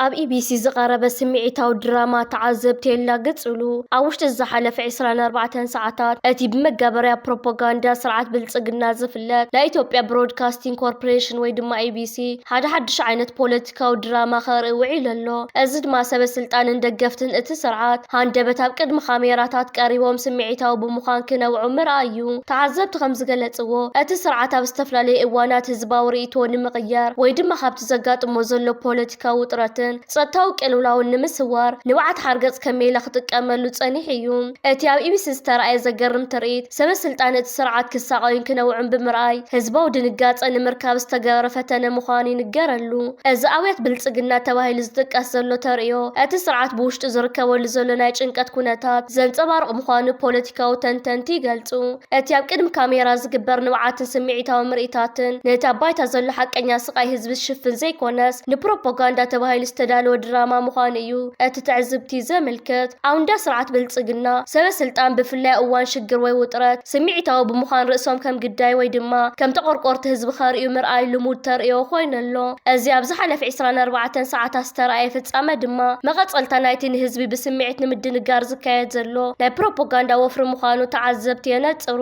ኣብ ኢቢሲ ዝቐረበ ስምዒታዊ ድራማ ተዓዘብቲ የላግጽሉ። ኣብ ውሽጢ ዝሓለፈ ዕስራን ኣርባዕተን ሰዓታት እቲ ብመጋበርያ ፕሮፓጋንዳ ስርዓት ብልጽግና ዝፍለጥ ናይ ኢትዮጵያ ብሮድካስቲንግ ኮርፖሬሽን ወይ ድማ ኢቢሲ ሓደ ሓድሽ ዓይነት ፖለቲካዊ ድራማ ከርኢ ውዒሉ ኣሎ። እዚ ድማ ሰበ ስልጣንን ደገፍትን እቲ ስርዓት ሃንደበት ኣብ ቅድሚ ካሜራታት ቀሪቦም ስምዒታዊ ብምዃን ክነውዑ ምርኣይ እዩ። ተዓዘብቲ ከም ዝገለጽዎ እቲ ስርዓት ኣብ ዝተፈላለዩ እዋናት ህዝባዊ ርእይቶ ንምቕያር ወይ ድማ ካብቲ ዘጋጥሞ ዘሎ ፖለቲካዊ ውጥረትን ጸጥታዊ ቅልውላውን ንምስዋር ንብዓት ሓርገጽ ከም ሜላ ክጥቀመሉ ጸኒሑ እዩ። እቲ ኣብ ኢቢሲ ዝተራእየ ዘገርም ትርኢት ሰበ ስልጣን እቲ ስርዓት ክሳቐዩን ክነውዑን ብምርኣይ ህዝባዊ ድንጋጸ ንምርካብ ዝተገበረ ፈተነ ምዃኑ ይንገረሉ። እዚ ኣብያት ብልጽግና ተባሂሉ ዝጥቀስ ዘሎ ተርእዮ እቲ ስርዓት ብውሽጡ ዝርከበሉ ዘሎ ናይ ጭንቀት ኩነታት ዘንጸባርቕ ምዃኑ ፖለቲካዊ ተንተንቲ ይገልጹ። እቲ ኣብ ቅድሚ ካሜራ ዝግበር ንብዓትን ስምዒታዊ ምርኢታትን ነቲ ኣብ ባይታ ዘሎ ሓቀኛ ስቓይ ህዝቢ ዝሽፍን ዘይኮነስ ንፕሮፓጋንዳ ተባሂሉ ዝተዳለወ ድራማ ምዃኑ እዩ እቲ ትዕዝብቲ ዘመልክት። ኣውንዳ ስርዓት ብልጽግና ሰበ ስልጣን ብፍላይ እዋን ሽግር ወይ ውጥረት ስምዒታዊ ብምዃን ርእሶም ከም ግዳይ ወይ ድማ ከም ተቆርቆርቲ ህዝቢ ከርእዩ ምርኣይ ልሙድ ተርእዮ ኮይኑ ኣሎ። እዚ ኣብ ዝሓለፈ ዕስራን ኣርባዕተን ሰዓታት ዝተራእየ ፍጻመ ድማ መቐጸልታ ናይቲ ንህዝቢ ብስምዒት ንምድንጋር ዝካየድ ዘሎ ናይ ፕሮፓጋንዳ ወፍሪ ምዃኑ ተዓዘብቲ የነጽሩ።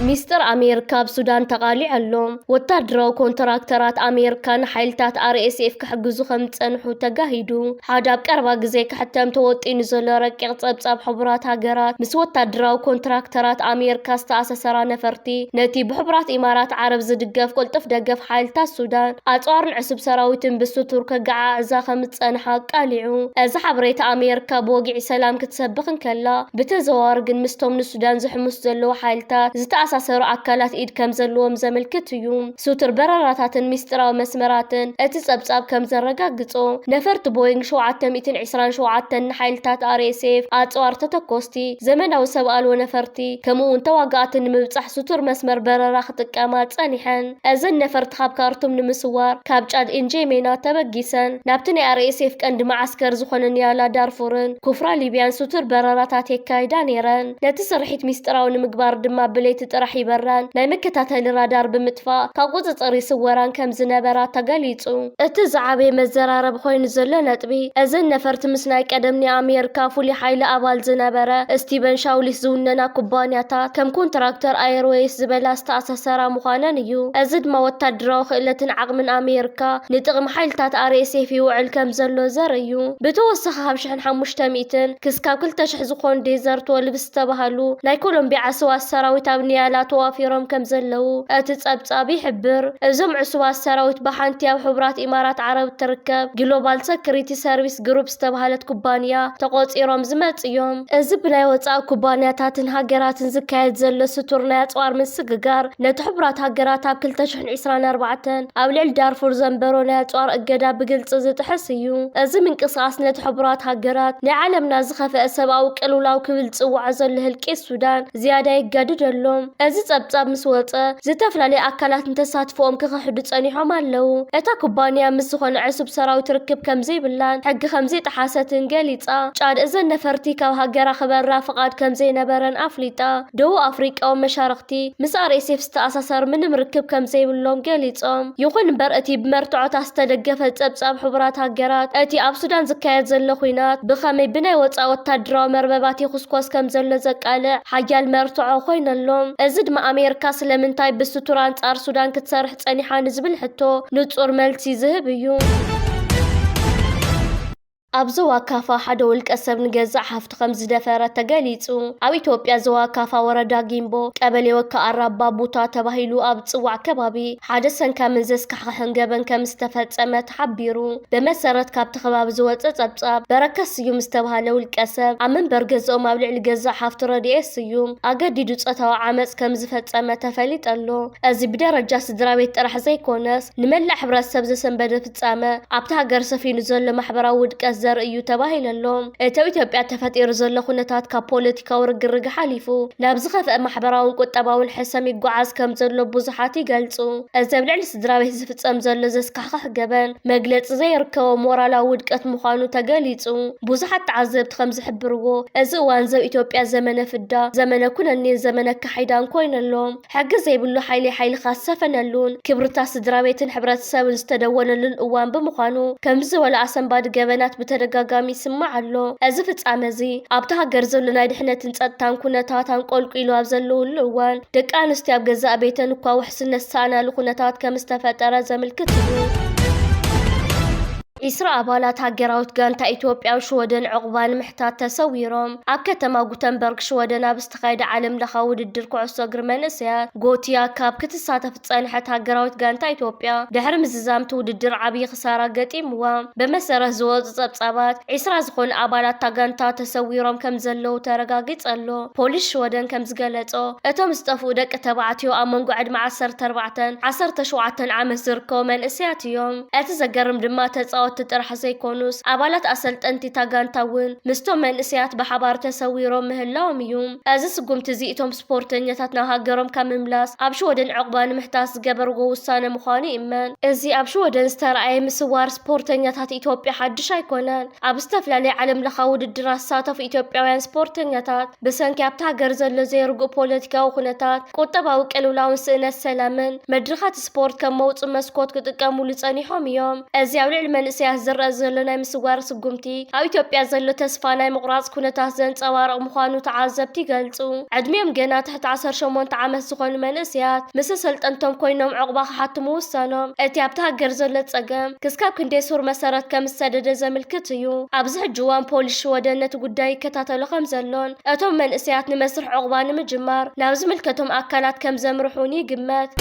ሚስጥር ኣሜሪካ ኣብ ሱዳን ተቓሊዑ ኣሎ። ወታደራዊ ኮንትራክተራት ኣሜሪካ ንሓይልታት ኣርኤስኤፍ ክሕግዙ ከም ዝጸንሑ ተጋሂዱ። ሓደ ኣብ ቀረባ ግዜ ክሕተም ተወጢኑ ዘሎ ረቂቕ ጸብጻብ ሕቡራት ሃገራት ምስ ወታደራዊ ኮንትራክተራት ኣሜሪካ ዝተኣሳሰራ ነፈርቲ ነቲ ብሕቡራት ኢማራት ዓረብ ዝድገፍ ቅልጡፍ ደገፍ ሓይልታት ሱዳን ኣጽዋርን ዕሱብ ሰራዊትን ብስቱር ከገዓዕዛ ከም ዝጸንሓ ኣቃሊዑ። እዚ ሓበሬታ ኣሜሪካ ብወግዒ ሰላም ክትሰብኽ እንከላ ብተዘዋዋሪ ግን ምስቶም ንሱዳን ዝሕምሱ ዘለዉ ሓይልታት ዝተኣሳሰሩ ኣካላት ኢድ ከም ዘለዎም ዘመልክት እዩ። ስቱር በረራታትን ሚስጥራዊ መስመራትን እቲ ጸብጻብ ከም ዘረጋግጾ፣ ነፈርቲ ቦይንግ ሸውዓተ ሚእትን ዕስራን ሸውዓተን ንሓይልታት ኣርኤስኤፍ ኣጽዋር ተተኮስቲ፣ ዘመናዊ ሰብ ኣልቦ ነፈርቲ፣ ከምኡ እውን ተዋጋእቲ ንምብጻሕ ስቱር መስመር በረራ ክጥቀማ ጸኒሐን። እዘን ነፈርቲ ካብ ካርቱም ንምስዋር ካብ ጫድ ኢንጄሜና ተበጊሰን ናብቲ ናይ ኣርኤስኤፍ ቀንዲ መዓስከር ዝኾነ ኒያላ ዳርፉርን ኩፍራ ሊብያን ስቱር በረራታት የካይዳ ነይረን። ነቲ ስርሒት ሚስጥራዊ ንምግባር ድማ ብለይቲ ጥራሕ ይበራን ናይ መከታተሊ ራዳር ብምጥፋእ ካብ ቁጽጽር ይስወራን ከም ዝነበራ ተገሊጹ። እቲ ዝዓበየ መዘራረቢ ኮይኑ ዘሎ ነጥቢ፣ እዘን ነፈርቲ ምስ ናይ ቀደም ናይ ኣሜሪካ ፍሉይ ሓይሊ ኣባል ዝነበረ ስቲቨን ሻውሊስ ዝውነና ኩባንያታት ከም ኮንትራክተር ኣየርዌይስ ዝበላ ዝተኣሳሰራ ምዃነን እዩ። እዚ ድማ ወታደራዊ ክእለትን ዓቕምን ኣሜሪካ ንጥቕሚ ሓይልታት ኣርኤስኤፍ ይውዕል ከም ዘሎ ዘርኢ እዩ። ብተወሳኺ ካብ ሽሕን ሓሙሽተ ሚእትን ክስካብ ክልተ ሽሕ ዝኾኑ ዴዘርት ወልቭስ ዝተባህሉ ናይ ኮሎምቢያ ዕሱባት ሰራዊት ኣብ ኒያላ ተዋፊሮም ከም ዘለዉ እቲ ጸብጻብ ይሕብር። እዞም ዕሱባት ሰራዊት ብሓንቲ ኣብ ሕቡራት ኢማራት ዓረብ እትርከብ ግሎባል ሰክሪቲ ሰርቪስ ግሩፕ ዝተባህለት ኩባንያ ተቖጺሮም ዝመጽኡ እዮም። እዚ ብናይ ወጻኢ ኩባንያታትን ሃገራትን ዝካየድ ዘሎ ስቱር ናይ ኣጽዋር ምስግጋር ነቲ ሕቡራት ሃገራት ኣብ ክልተ ሽሕን ዕስራን ኣርባዕተን ኣብ ልዕሊ ዳርፉር ዘንበሮ ናይ ኣጽዋር እገዳ ብግልጺ ዝጥሕስ እዩ። እዚ ምንቅስቓስ ነቲ ሕቡራት ሃገራት ናይ ዓለምና ዝኸፍአ ሰብኣዊ ቅልውላው ክብል ዝጽውዖ ዘሎ ህልቂት ሱዳን ዝያዳ የጋድደሎም። እዚ ጸብጻብ ምስ ወጸ፣ ዝተፈላለዩ ኣካላት ንተሳትፎኦም ክኽሕዱ ጸኒሖም ኣለዉ። እታ ኩባንያ ምስ ዝኾነ ዕሱብ ሰራዊት ርክብ ከም ዘይብላን ሕጊ ከም ዘይጠሓሰትን ገሊጻ። ጫድ እዘን ነፈርቲ ካብ ሃገራ ክበራ ፍቓድ ከም ዘይነበረን ኣፍሊጣ። ደቡብ ኣፍሪቃዊ መሻርኽቲ ምስ ኣርኤስኤፍ ዝተኣሳሰር ምንም ርክብ ከም ዘይብሎም ገሊጾም። ይኹን እምበር እቲ ብመርትዖታት ዝተደገፈ ጸብጻብ ሕቡራት ሃገራት እቲ ኣብ ሱዳን ዝካየድ ዘሎ ኲናት ብኸመይ ብናይ ወጻኢ ወታደራዊ መርበባት ይኹስኮስ ከም ዘሎ ዘቃልዕ ሓያል መርትዖ ኮይነሎም። እዚ ድማ ኣሜሪካ ስለምንታይ ብስቱር ኣንጻር ሱዳን ክትሰርሕ ጸኒሓ ንዝብል ሕቶ ንጹር መልሲ ዝህብ እዩ። ኣብ ዞባ ካፋ ሓደ ውልቀ ሰብ ንገዛእ ሃፍቲ ከም ዝደፈረ ተገሊጹ። ኣብ ኢትዮጵያ ዞባ ካፋ ወረዳ ጊምቦ ቀበሌ ወካ ኣራባ ቡታ ተባሂሉ ኣብ ዝጽዋዕ ከባቢ ሓደ ሰንካምን ዘስካሕክሕን ገበን ከም ዝተፈጸመ ተሓቢሩ። ብመሰረት ካብቲ ከባቢ ዝወጸ ጸብጻብ፣ በረከት ስዩም ዝተባህለ ውልቀ ሰብ ኣብ መንበር ገዝኦም ኣብ ልዕሊ ገዛእ ሃፍቲ ረድኤት ስዩም ኣገዲዱ ጾታዊ ዓመጽ ከም ዝፈጸመ ተፈሊጡ ኣሎ። እዚ ብደረጃ ስድራ ቤት ጥራሕ ዘይኮነስ ንመላእ ሕብረተሰብ ዘሰንበደ ፍጻመ ኣብቲ ሃገር ሰፊኑ ዘሎ ማሕበራዊ ውድቀት ዘርኢ እዩ ተባሂሉ ኣሎ። እቲ ኣብ ኢትዮጵያ ተፈጢሩ ዘሎ ኩነታት ካብ ፖለቲካዊ ርግርግ ሓሊፉ ናብ ዝኸፍአ ማሕበራውን ቁጠባውን ሕሰም ይጓዓዝ ከም ዘሎ ብዙሓት ይገልጹ። እዚ ኣብ ልዕሊ ስድራ ቤት ዝፍጸም ዘሎ ዘስካሕክሕ ገበን መግለጺ ዘይርከቦ ሞራላዊ ውድቀት ምዃኑ ተገሊጹ። ብዙሓት ተዓዘብቲ ከም ዝሕብርዎ፣ እዚ እዋን እዚ ኣብ ኢትዮጵያ ዘመነ ፍዳ፣ ዘመነ ኩነኔን ዘመነ ኣካሒዳን ኮይኑ ኣሎ። ሕጊ ዘይብሉ ሓይሊ ሓይልኻ ዝሰፈነሉን ክብርታት ስድራ ቤትን ሕብረተሰብን ዝተደወነሉን እዋን ብምዃኑ፣ ከምዚ ዝበሉ ኣሰንባዲ ገበናት ብተደጋጋሚ ይስማዕ ኣሎ። እዚ ፍጻመ እዚ ኣብታ ሃገር ዘሎ ናይ ድሕነትን ጸጥታን ኩነታት ኣንቆልቂሉ ኣብ ዘለውሉ እዋን፣ ደቂ ኣንስትዮ ኣብ ገዛእ ቤተን እኳ ውሕስነት ዝሰኣናሉ ኩነታት ከም ዝተፈጠረ ዘምልክት እዩ። ዒስራ ኣባላት ሃገራዊት ጋንታ ኢትዮጵያ ኣብ ሽወደን ዕቑባ ንምሕታት ተሰዊሮም። ኣብ ከተማ ጉተንበርግ ሽወደን ኣብ ዝተኻየደ ዓለም ለኻዊ ውድድር ኩዕሶ እግሪ መንእሰያት ጎቲያ ካፕ ክትሳተፍ ዝጸንሐት ሃገራዊት ጋንታ ኢትዮጵያ ድሕሪ ምዝዛም እቲ ውድድር ዓብዪ ክሳራ ገጢምዋ። ብመሰረት ዝወጹ ጸብጻባት ዒስራ ዝኾኑ ኣባላት እታ ጋንታ ተሰዊሮም ከም ዘለዉ ተረጋጊጹ ኣሎ። ፖሊስ ሽወደን ከም ዝገለጾ እቶም ዝጠፍኡ ደቂ ተባዕትዮ ኣብ መንጎ ዕድመ ዓሰርተ ኣርባዕተን ዓሰርተ ሸውዓተን ዓመት ዝርከቡ መንእሰያት እዮም። እቲ ዘገርም ድማ ተጻወትቲ ጥራሕ ዘይኮኑስ ኣባላት ኣሰልጠንቲ እታ ጋንታ እውን ምስቶም መንእሰያት ብሓባር ተሰዊሮም ምህላዎም እዩ። እዚ ስጉምቲ እዚ እቶም ስፖርተኛታት ናብ ሃገሮም ካብ ምምላስ ኣብ ሽወደን ዕቑባ ንምሕታት ዝገበርዎ ውሳነ ምዃኑ ይእመን። እዚ ኣብ ሽወደን ዝተረኣየ ምስዋር ስፖርተኛታት ኢትዮጵያ ሓድሽ ኣይኮነን። ኣብ ዝተፈላለዩ ዓለም ለኻዊ ውድድራት ዝሳተፉ ኢትዮጵያውያን ስፖርተኛታት ብሰንኪ ኣብታ ሃገር ዘሎ ዘይርጉእ ፖለቲካዊ ኩነታት፣ ቁጠባዊ ቅልውላውን ስእነት ሰላምን መድረኻት ስፖርት ከም መውጽኢ መስኮት ክጥቀሙሉ ጸኒሖም እዮም። እዚ ኣብ ልዕሊ መንእሰያት ዝረአ ዘሎ ናይ ምስዋር ስጉምቲ፣ ኣብ ኢትዮጵያ ዘሎ ተስፋ ናይ ምቑራጽ ኩነታት ዘንጸባርቕ ምዃኑ ተዓዘብቲ ይገልጹ። ዕድሚኦም ገና ትሕቲ ዓሰርተ ሸሞንተ ዓመት ዝኾኑ መንእሰያት ምስ ኣሰልጠንቶም ኮይኖም ዕቑባ ክሓቱ ምውሳኖም፣ እቲ ኣብቲ ሃገር ዘሎ ጸገም ክስካብ ክንደይ ሱር መሰረት ከም ዝሰደደ ዘምልክት እዩ። ኣብዚ ሕጂ እዋን ፖሊስ ሽወደን ነቲ ጉዳይ ይከታተሎ ከም ዘሎን፣ እቶም መንእሰያት ንመስርሕ ዕቑባ ንምጅማር ናብ ዝምልከቶም ኣካላት ከም ዘምርሑን ይግመት።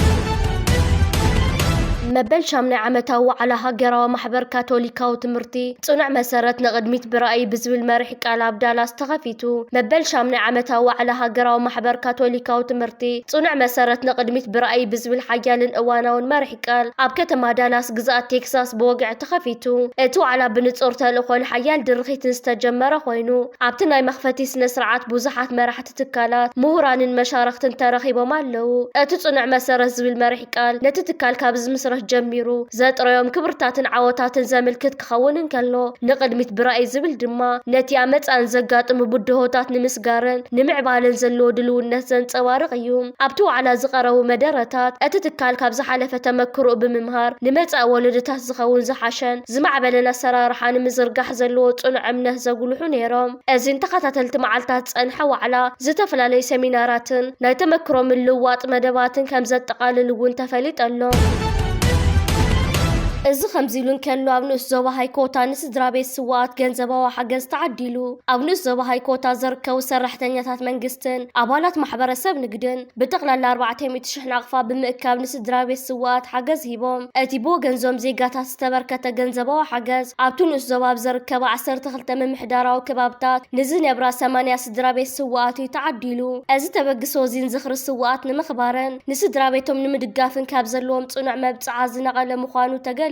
መበል ሻምናይ ዓመታዊ ዋዕላ ሃገራዊ ማሕበር ካቶሊካዊ ትምህርቲ፣ ጽኑዕ መሰረት ንቕድሚት ብራእይ ብዝብል መሪሕ ቃል ኣብ ዳላስ ተኸፊቱ። መበል ሻምናይ ዓመታዊ ዋዕላ ሃገራዊ ማሕበር ካቶሊካዊ ትምህርቲ፣ ጽኑዕ መሰረት ንቕድሚት ብራእይ ብዝብል ሓያልን እዋናውን መሪሕ ቃል ኣብ ከተማ ዳላስ ግዝኣት ቴክሳስ ብወግዒ ተኸፊቱ። እቲ ዋዕላ ብንጹር ተልእኾን ሓያል ድርኺትን ዝተጀመረ ኮይኑ፣ ኣብቲ ናይ መኽፈቲ ስነ ስርዓት ብዙሓት መራሕቲ ትካላት፣ ምሁራንን መሻርኽትን ተረኺቦም ኣለዉ። እቲ ጽኑዕ መሰረት ዝብል መሪሕ ቃል ነቲ ትካል ካብ ዝምስረት ጀሚሩ ዘጥረዮም ክብርታትን ዓወታትን ዘምልክት ክኸውን እንከሎ፣ ንቕድሚት ብራእይ ዝብል ድማ ነቲ ኣብ መጻእን ዘጋጥሙ ብድሆታት ንምስጋርን ንምዕባለን ዘለዎ ድልውነት ዘንጸባርቕ እዩ። ኣብቲ ዋዕላ ዝቐረቡ መደረታት፣ እቲ ትካል ካብ ዝሓለፈ ተመክሮኡ ብምምሃር ንመጻኢ ወለዶታት ዝኸውን ዝሓሸን ዝማዕበለን ኣሰራርሓ ንምዝርጋሕ ዘለዎ ጽኑዕ እምነት ዘጉልሑ ነይሮም። እዚን ተኸታተልቲ መዓልታት ዝጸንሐ ዋዕላ፣ ዝተፈላለዩ ሰሚናራትን ናይ ተመክሮ ምልውዋጥ መደባትን ከም ዘጠቓልል እውን ተፈሊጡ ኣሎ። እዚ ከምዚ ኢሉ እንከሎ፣ ኣብ ንኡስ ዞባ ሃይኮታ ንስድራ ቤት ስውኣት ገንዘባዊ ሓገዝ ተዓዲሉ። ኣብ ንኡስ ዞባ ሃይኮታ ዝርከቡ ሰራሕተኛታት መንግስትን ኣባላት ማሕበረሰብ ንግድን ብጠቕላላ ኣርባዕተ ሚእቲ ሽሕ ናቕፋ ብምእካብ ንስድራ ቤት ስውኣት ሓገዝ ሂቦም። እቲ ብወገንዞም ዜጋታት ዝተበርከተ ገንዘባዊ ሓገዝ ኣብቲ ንኡስ ዞባ ኣብ ዝርከባ ዓሰርተ ክልተ ምምሕዳራዊ ከባብታት ንዝነብራ ሰማንያ ስድራ ቤት ስውኣት እዩ ተዓዲሉ። እዚ ተበግሶ እዚ ንዝኽሪ ስውኣት ንምኽባርን ንስድራ ቤቶም ንምድጋፍን ካብ ዘለዎም ጽኑዕ መብጽዓ ዝነቐለ ምዃኑ ተገሊጹ።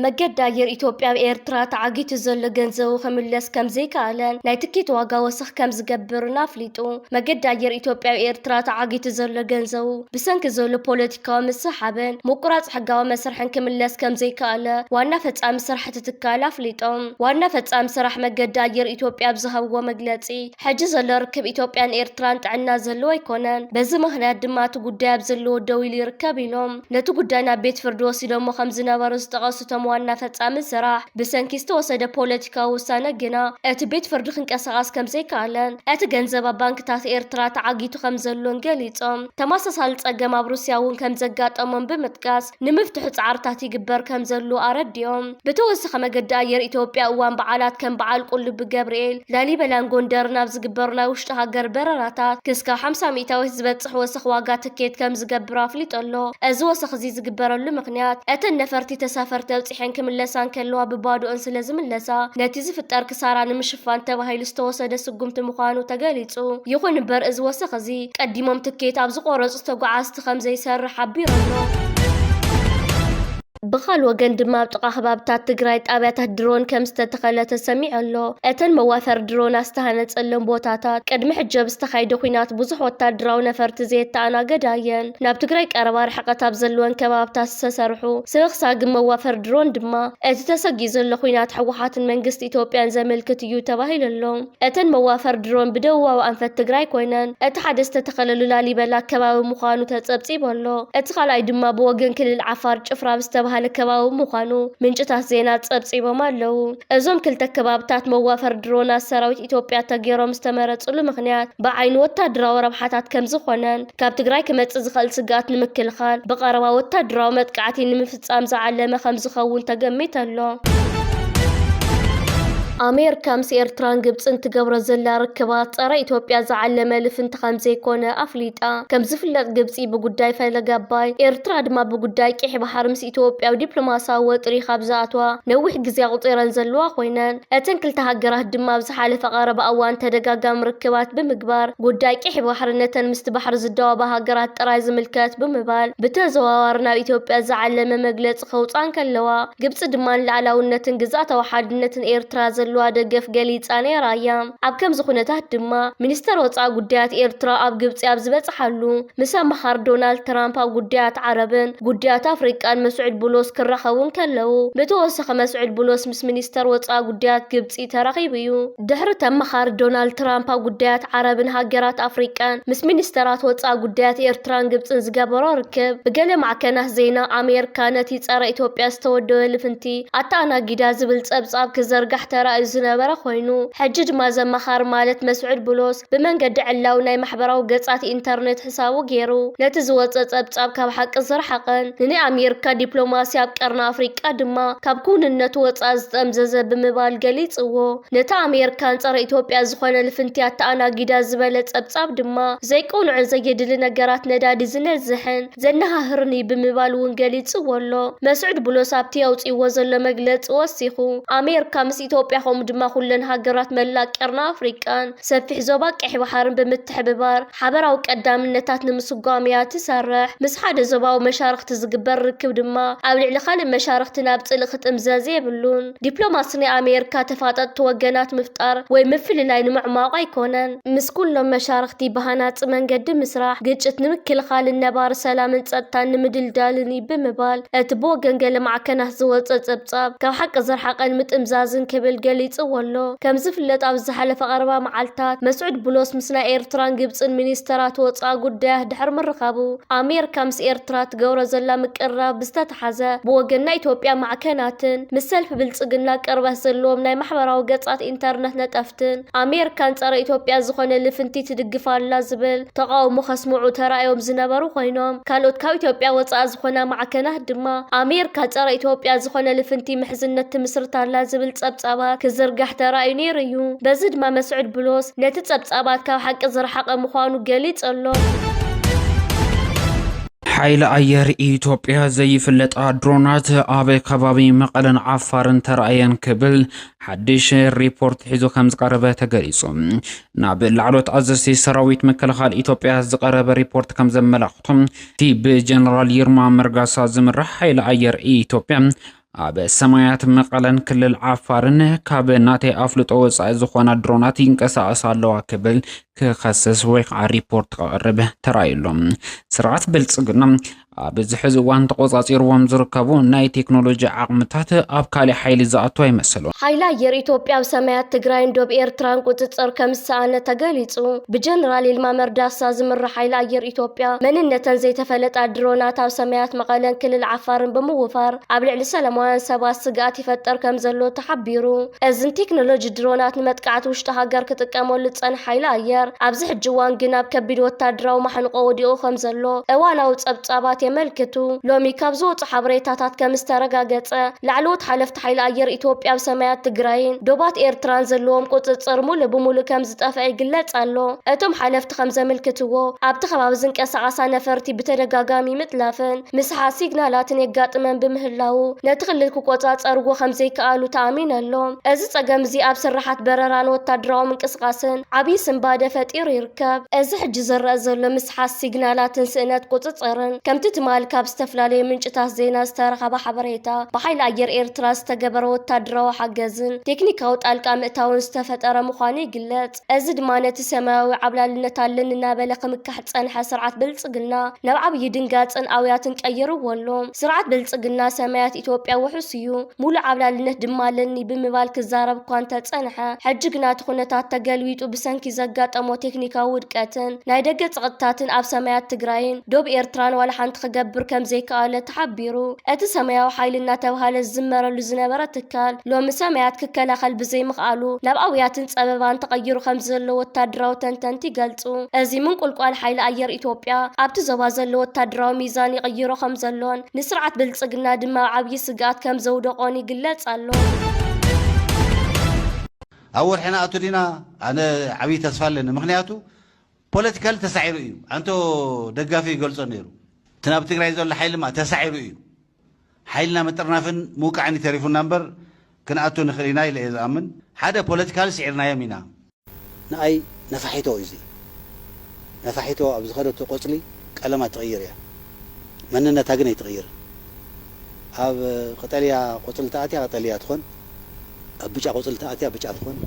መገዲ ኣየር ኢትዮጵያ ኣብ ኤርትራ ተዓጊቱ ዘሎ ገንዘቡ ክምለስ ከም ዘይከኣለን ናይ ትኬት ዋጋ ወሰኽ ከም ዝገብርን ኣፍሊጡ። መገዲ ኣየር ኢትዮጵያ ኣብ ኤርትራ ተዓጊቱ ዘሎ ገንዘቡ ብሰንኪ ዘሎ ፖለቲካዊ ምስሕሓብን ምቁራጽ ሕጋዊ መስርሕን ክምለስ ከም ዘይከኣለ ዋና ፈጻሚ ስራሕ እቲ ትካል ኣፍሊጦም። ዋና ፈጻሚ ስራሕ መገዲ ኣየር ኢትዮጵያ ኣብ ዝሃብዎ መግለጺ፣ ሕጂ ዘሎ ርክብ ኢትዮጵያን ኤርትራን ጥዕና ዘለዎ ኣይኮነን። በዚ ምኽንያት ድማ እቲ ጉዳይ ኣብ ዘለዎ ደው ኢሉ ይርከብ ኢሎም። ነቲ ጉዳይ ናብ ቤት ፍርዲ ወሲዶሞ ከም ዝነበሩ ዝጠቐሱ እቶም ዋና ፈጻሚ ስራሕ፣ ብሰንኪ ዝተወሰደ ፖለቲካዊ ውሳነ ግና እቲ ቤት ፍርዲ ክንቀሳቐስ ከም ዘይከኣለን እቲ ገንዘብ ኣብ ባንክታት ኤርትራ ተዓጊቱ ከም ዘሎን ገሊጾም። ተመሳሳሊ ጸገም ኣብ ሩስያ እውን ከም ዘጋጠሞም ብምጥቃስ፣ ንምፍትሑ ጻዕርታት ይግበር ከም ዘሎ ኣረዲኦም። ብተወሳኺ መገዲ ኣየር ኢትዮጵያ እዋን በዓላት ከም በዓል ቁልቢ ገብርኤል፣ ላሊበላን ጎንደርን ኣብ ዝግበሩ ናይ ውሽጢ ሃገር በረራታት ክስካብ ሓምሳ ሚእታዊት ዝበጽሕ ወሰኽ ዋጋ ትኬት ከም ዝገብር ኣፍሊጡ ኣሎ። እዚ ወሰኽ እዚ ዝግበረሉ ምኽንያት እተን ነፈርቲ ተሳፈርቲ ኣብጺሐን ክምለሳ እንከለዋ ብባዶኦን ስለ ዝምለሳ ነቲ ዝፍጠር ክሳራ ንምሽፋን ተባሂሉ ዝተወሰደ ስጉምቲ ምዃኑ ተገሊጹ። ይኹን እምበር እዚ ወሰኽ እዚ ቀዲሞም ትኬት ኣብ ዝቆረጹ ተጓዓዝቲ ከም ዘይሰርሕ ሓቢሩ ኣሎ። ብኻል ወገን ድማ ኣብ ጥቓ ከባብታት ትግራይ ጣብያታት ድሮን ከም ዝተተኸለ ተሰሚዑ ኣሎ። እተን መዋፈር ድሮናት ዝተሃነጸለን ቦታታት ቅድሚ ሕጂ ኣብ ዝተኻየደ ኲናት ብዙሕ ወታደራዊ ነፈርቲ ዘየተኣናገዳ እየን። ናብ ትግራይ ቀረባ ርሕቀት ኣብ ዘለወን ከባብታት ዝተሰርሑ ስብኽሳግን መዋፈር ድሮን ድማ እቲ ተሰጊኡ ዘሎ ኲናት ህወሓትን መንግስቲ ኢትዮጵያን ዘመልክት እዩ ተባሂሉ ኣሎ። እተን መዋፈር ድሮን ብደቡባዊ ኣንፈት ትግራይ ኮይነን እቲ ሓደ ዝተተኸለሉ ላሊበላ ከባቢ ምዃኑ ተጸብጺቡ ኣሎ። እቲ ካልኣይ ድማ ብወገን ክልል ዓፋር ጭፍራ ብዝተባሃለ ከባቢ ምዃኑ ምንጭታት ዜና ጸብጺቦም ኣለዉ። እዞም ክልተ ከባብታት መዋፈር ድሮናት ሰራዊት ኢትዮጵያ ተገይሮም ዝተመረጽሉ ምኽንያት ብዓይኒ ወታደራዊ ረብሓታት ከም ዝኾነን ካብ ትግራይ ክመጽእ ዝኽእል ስግኣት ንምክልኻል ብቐረባ ወታደራዊ መጥቃዕቲ ንምፍጻም ዝዓለመ ከም ዝኸውን ተገሚቱ ኣሎ። ኣሜሪካ ምስ ኤርትራን ግብጽን ትገብሮ ዘላ ርክባት ጸረ ኢትዮጵያ ዝዓለመ ልፍንቲ ከም ዘይኮነ ኣፍሊጣ። ከም ዝፍለጥ ግብጺ ብጉዳይ ፈለግ ኣባይ፣ ኤርትራ ድማ ብጉዳይ ቀይሕ ባሕሪ ምስ ኢትዮጵያ ኣብ ዲፕሎማስያዊ ወጥሪ ካብ ዝኣትዋ ነዊሕ ግዜ ኣቑጺረን ዘለዋ ኮይነን፣ እተን ክልተ ሃገራት ድማ ኣብ ዝሓለፈ ቀረባ እዋን ተደጋጋሚ ርክባት ብምግባር ጉዳይ ቀይሕ ባሕሪ ነተን ምስቲ ባሕሪ ዝዳወባ ሃገራት ጥራይ ዝምልከት ብምባል ብተዘዋዋሪ ናብ ኢትዮጵያ ዝዓለመ መግለጺ ከውፅኣ እንከለዋ፣ ግብፂ ድማ ንልኣላውነትን ግዝኣታዊ ሓድነትን ኤርትራ ዘለዋ ደገፍ ገሊፃ ነይራ እያ። ኣብ ከምዚ ኩነታት ድማ ሚኒስተር ወፃኢ ጉዳያት ኤርትራ ኣብ ግብፂ ኣብ ዝበፅሓሉ፣ ምስ ኣመኻሪ ዶናልድ ትራምፕ ኣብ ጉዳያት ዓረብን ጉዳያት ኣፍሪቃን መስዑድ ቡሎስ ክራኸቡ እንከለዉ፣ ብተወሰኸ መስዑድ ቡሎስ ምስ ሚኒስተር ወፃኢ ጉዳያት ግብፂ ተራኺቡ እዩ። ድሕሪ እቲ ኣመኻሪ ዶናልድ ትራምፕ ኣብ ጉዳያት ዓረብን ሃገራት ኣፍሪቃን ምስ ሚኒስተራት ወፃኢ ጉዳያት ኤርትራን ግብፅን ዝገበሮ ርክብ፣ ብገለ ማዕከናት ዜና ኣሜሪካ ነቲ ጸረ ኢትዮጵያ ዝተወደበ ልፍንቲ ኣተኣናጊዳ ዝብል ጸብጻብ ክዘርጋሕ ተራእዩ ዝነበረ ኮይኑ፣ ሕጂ ድማ ዘመኻሪ ማለት መስዑድ ቡሎስ ብመንገዲ ዕላዊ ናይ ማሕበራዊ ገጻት ኢንተርኔት ሕሳቡ ገይሩ ነቲ ዝወጸ ጸብጻብ ካብ ሓቂ ዝረሓቐን ንናይ ኣሜሪካ ዲፕሎማሲ ኣብ ቀርኒ ኣፍሪቃ ድማ ካብ ክውንነቱ ወጻኢ ዝጠምዘዘ ብምባል ገሊጽዎ። ነቲ ኣሜሪካን ጸረ ኢትዮጵያ ዝኾነ ልፍንቲ ኣተኣናጊዳ ዝበለ ጸብጻብ ድማ ዘይቅኑዕን ዘየድሊ ነገራት ነዳዲ ዝነዝሕን ዘነሃህርን እዩ ብምባል እውን ገሊጽዎ ኣሎ። መስዑድ ቡሎስ ኣብቲ ኣውጺእዎ ዘሎ መግለጺ ወሲኹ፣ ኣሜሪካ ምስ ኢትዮጵያ ከምኡ ድማ ኩለን ሃገራት መላእ ቀርኒ ኣፍሪቃን ሰፊሕ ዞባ ቀይሕ ባሕርን ብምትሕብባር ሓበራዊ ቀዳምነታት ንምስጓም እያ ትሰርሕ። ምስ ሓደ ዞባዊ መሻርኽቲ ዝግበር ርክብ ድማ ኣብ ልዕሊ ካልእ መሻርኽቲ ናብ ጽልኢ ክጥምዘዝ የብሉን። ዲፕሎማሲ ናይ ኣሜሪካ ተፋጠጥቲ ወገናት ምፍጣር ወይ ምፍልላይ ንምዕማቑ ኣይኮነን። ምስ ኩሎም መሻርኽቲ ብሃናጺ መንገዲ ምስራሕ፣ ግጭት ንምክልኻልን ነባሪ ሰላምን ጸጥታን ንምድልዳልን እዩ ብምባል እቲ ብወገን ገለ ማዕከናት ዝወጸ ጸብጻብ ካብ ሓቂ ዝረሓቐን ምጥምዛዝን ክብል ገሊጽዎ ኣሎ። ከም ዝፍለጥ ኣብ ዝሓለፈ ቀረባ መዓልታት መስዑድ ቡሎስ ምስ ናይ ኤርትራን ግብጽን ሚኒስተራት ወጻኢ ጉዳያት ድሕሪ ምርኻቡ ኣሜሪካ ምስ ኤርትራ ትገብሮ ዘላ ምቅርራብ ብዝተተሓዘ ብወገን ናይ ኢትዮጵያ ማዕከናትን ምስ ሰልፊ ብልጽግና ቅርበት ዘለዎም ናይ ማሕበራዊ ገጻት ኢንተርነት ነጠፍትን ኣሜሪካን ጸረ ኢትዮጵያ ዝኾነ ልፍንቲ ትድግፍ ኣላ ዝብል ተቃውሞ ከስምዑ ተራእዮም ዝነበሩ ኮይኖም፣ ካልኦት ካብ ኢትዮጵያ ወጻኢ ዝኾና ማዕከናት ድማ ኣሜሪካ ጸረ ኢትዮጵያ ዝኾነ ልፍንቲ ምሕዝነት ትምስርት ኣላ ዝብል ጸብጻባት ክዝርጋሕ ተራእዩ ነይሩ እዩ። በዚ ድማ መስዑድ ብሎስ ነቲ ጸብጻባት ካብ ሓቂ ዝረሓቐ ምዃኑ ገሊጹ ኣሎ። ሓይሊ ኣየር ኢትዮጵያ ዘይፍለጣ ድሮናት ኣብ ከባቢ መቐለን ዓፋርን ተራእየን ክብል ሓድሽ ሪፖርት ሒዙ ከም ዝቀረበ ተገሊጹ። ናብ ላዕሎት ኣዘዝቲ ሰራዊት ምክልኻል ኢትዮጵያ ዝቀረበ ሪፖርት ከም ዘመላኽቶ፣ እቲ ብጀነራል ይርማ መርጋሳ ዝምራሕ ሓይሊ ኣየር ኢትዮጵያ ኣብ ሰማያት መቐለን ክልል ዓፋርን ካብ ናተይ ኣፍልጦ ወፃኢ ዝኾና ድሮናት ይንቀሳቐሳ ኣለዋ ክብል ክኸስስ ወይ ከዓ ሪፖርት ክቐርብ ተራእዩ ኣሎ። ስርዓት ብልፅግና ኣብዚ ሕዚ እዋን ተቆፃፂርዎም ዝርከቡ ናይ ቴክኖሎጂ ዓቕምታት ኣብ ካሊእ ሓይሊ ዝኣቱ ኣይመስሉን። ሓይሊ ኣየር ኢትዮጵያ ኣብ ሰማያት ትግራይን ዶብ ኤርትራን ቁፅፅር ከም ዝሰኣነ ተገሊፁ። ብጀነራል ይልማ መርዳሳ ዝምራሕ ሓይሊ ኣየር ኢትዮጵያ መንነተን ዘይተፈለጣ ድሮናት ኣብ ሰማያት መቐለን ክልል ዓፋርን ብምውፋር ኣብ ልዕሊ ሰላማውያን ሰባት ስግኣት ይፈጥር ከም ዘሎ ተሓቢሩ። እዝን ቴክኖሎጂ ድሮናት ንመጥቃዕቲ ውሽጢ ሃገር ክጥቀመሉ ዝጸንሐ ሓይሊ ኣየር ኣብዚ ሕጂ እዋን ግን ኣብ ከቢድ ወታደራዊ ማሕንቆ ወዲቑ ከም ዘሎ እዋናዊ ጸብጻባት የመልክቱ። ሎሚ ካብ ዝወጹ ሓበሬታታት ከም ዝተረጋገጸ፣ ላዕለዎት ሓለፍቲ ሓይሊ ኣየር ኢትዮጵያ ኣብ ሰማያት ትግራይን ዶባት ኤርትራን ዘለዎም ቁጽጽር ሙሉእ ብሙሉእ ከም ዝጠፍአ ይግለጽ ኣሎ። እቶም ሓለፍቲ ከም ዘመልክትዎ፣ ኣብቲ ከባቢ ዝንቀሳቐሳ ነፈርቲ ብተደጋጋሚ ምጥላፍን ምስሓት ሲግናላትን የጋጥመን ብምህላዉ፣ ነቲ ክልል ክቆጻጸርዎ ከም ዘይከኣሉ ተኣሚኑ ኣሎ። እዚ ጸገም እዚ ኣብ ስርሓት በረራን ወታደራዊ ምንቅስቓስን ዓብዪ ስንባደ ፈጢሩ ይርከብ። እዚ ሕጂ ዝረአ ዘሎ ምስሓት ሲግናላትን ስእነት ቁጽጽርን፣ ከምቲ ትማል ካብ ዝተፈላለዩ ምንጭታት ዜና ዝተረኸበ ሓበሬታ፣ ብሓይሊ ኣየር ኤርትራ ዝተገበረ ወታደራዊ ሓገዝን ቴክኒካዊ ጣልቃ ምእታውን ዝተፈጠረ ምዃኑ ይግለጽ። እዚ ድማ ነቲ ሰማያዊ ዓብላልነት ኣለኒ እናበለ ክምካሕ ዝጸንሐ ስርዓት ብልጽግና ናብ ዓብዪ ድንጋጽን ኣውያትን ቀይርዎ ኣሎ። ስርዓት ብልጽግና ሰማያት ኢትዮጵያ ውሑስ እዩ፣ ሙሉእ ዓብላልነት ድማ ኣለኒ ብምባል ክዛረብ እኳ እንተጸንሐ፣ ሕጂ ግና እቲ ኩነታት ተገልቢጡ ብሰንኪ ዘጋጠሞ ቴክኒካዊ ውድቀትን ናይ ደገ ጸቕጥታትን ኣብ ሰማያት ትግራይን ዶብ ኤርትራን ዋላ ሓንቲ ክገብር ከም ዘይከኣለ ተሓቢሩ። እቲ ሰማያዊ ሓይሊ እናተብሃለ ዝዝመረሉ ዝነበረ ትካል ሎሚ ሰማያት ክከላኸል ብዘይምኽኣሉ ናብ ኣውያትን ጸበባን ተቐይሩ ከም ዘሎ ወታደራዊ ተንተንቲ ይገልጹ። እዚ ምንቁልቋል ሓይሊ ኣየር ኢትዮጵያ ኣብቲ ዞባ ዘሎ ወታደራዊ ሚዛን ይቕይሮ ከም ዘሎን ንስርዓት ብልጽግና ድማ ኣብ ዓብዪ ስግኣት ከም ዘውደቖን ይግለጽ ኣሎ። ኣብ ወርሒ ንኣቱ ዲና? ኣነ ዓብዪ ተስፋ ኣለኒ። ምኽንያቱ ፖለቲካል ተሳዒሩ እዩ። ኣንቶ ደጋፊ ይገልጾ ነይሩ። እቲ ናብ ትግራይ ዘሎ ሓይሊ ማ ተሳዒሩ እዩ። ሓይልና ምጥርናፍን ምውቃዕን ይተሪፉና እምበር ክንኣቱ ንኽእል ኢና ኢለ እየ ዝኣምን። ሓደ ፖለቲካል ስዒርናዮም ኢና። ንኣይ ነፋሒቶ እዩ እዚ። ነፋሒቶ ኣብ ዝኸደቶ ቆጽሊ ቀለማ ትቕይር እያ፣ መንነታ ግን ኣይትቕይርን። ኣብ ቀጠልያ ቆጽሊ ተኣትያ ቀጠልያ ትኾን፣ ኣብ ብጫ ቆጽሊ ተኣትያ ብጫ ትኾን፣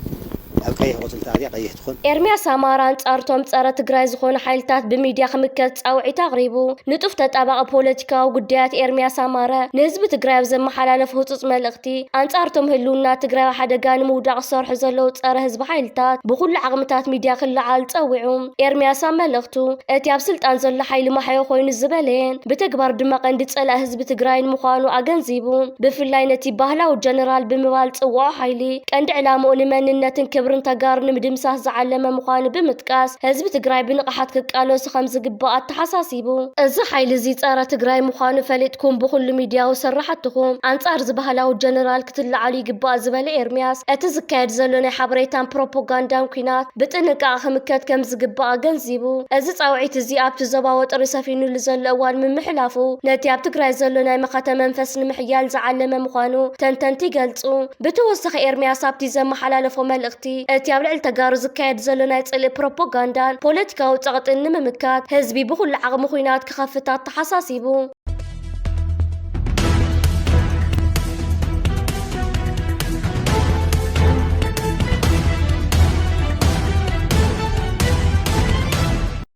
ኣብ ቀይሕ ቆጽሊ ተኣትያ ቀይሕ ትኾን። ኤርሚያስ ኣማረ ኣንጻርቶም ጸረ ትግራይ ዝኾኑ ሓይልታት ብሚድያ ክምከት ጻውዒት ኣቕሪቡ። ንጡፍ ተጣባቒ ፖለቲካዊ ጉዳያት ኤርሚያስ ኣማረ ንህዝቢ ትግራይ ኣብ ዘመሓላለፎ ህጹጽ መልእኽቲ፣ ኣንጻርቶም ህልውና ትግራይ ኣብ ሓደጋ ንምውዳቕ ዝሰርሑ ዘለዉ ጸረ ህዝቢ ሓይልታት ብኹሉ ዓቕምታት ሚድያ ክለዓል ጸዊዑ። ኤርሚያስ ኣብ መልእኽቱ፣ እቲ ኣብ ስልጣን ዘሎ ሓይሊ ማሕዮ ኮይኑ ዝበለየን ብተግባር ድማ ቀንዲ ጸላኢ ህዝቢ ትግራይን ምዃኑ ኣገንዚቡ። ብፍላይ ነቲ ባህላዊ ጀነራል ብምባል ጽውዖ ሓይሊ ቀንዲ ዕላምኡ ንመንነትን ክብርን ተጋሩ ንምድምሳስ ዝዓለመ ምዃኑ ብምጥቃስ፣ ህዝቢ ትግራይ ብንቕሓት ክቃለሱ ከም ዝግባእ ኣተሓሳሲቡ። እዚ ሓይሊ እዚ ጸረ ትግራይ ምዃኑ ፈሊጥኩም ብኹሉ ሚድያዊ ስራሕትኹም ኣንጻር እዚ ባህላዊ ጀነራል ክትለዓሉ ይግባእ ዝበለ ኤርሚያስ፣ እቲ ዝካየድ ዘሎ ናይ ሓበሬታን ፕሮፓጋንዳን ኲናት ብጥንቃቐ ክምከት ከም ዝግባእ ኣገንዚቡ። እዚ ጻውዒት እዚ ኣብቲ ዞባ ወጥሪ ሰፊኑሉ ዘሎ እዋን ምምሕላፉ፣ ነቲ ኣብ ትግራይ ዘሎ ናይ መኸተ መንፈስ ንምሕያል ዝዓለመ ምዃኑ ተንተንቲ ይገልጹ። ብተወሳኺ ኤርሚያስ ኣብቲ ዘመሓላለፎ መልእኽቲ፣ እቲ ኣብ ልዕሊ ተጋሩ ዝካየድ ዘሎ ናይ ጽልኢ ፕሮፓጋንዳን ፖለቲካዊ ጸቕጥን ንምምካት ህዝቢ ብኹሉ ዓቕሚ ኲናት ክኸፍት ኣተሓሳሲቡ።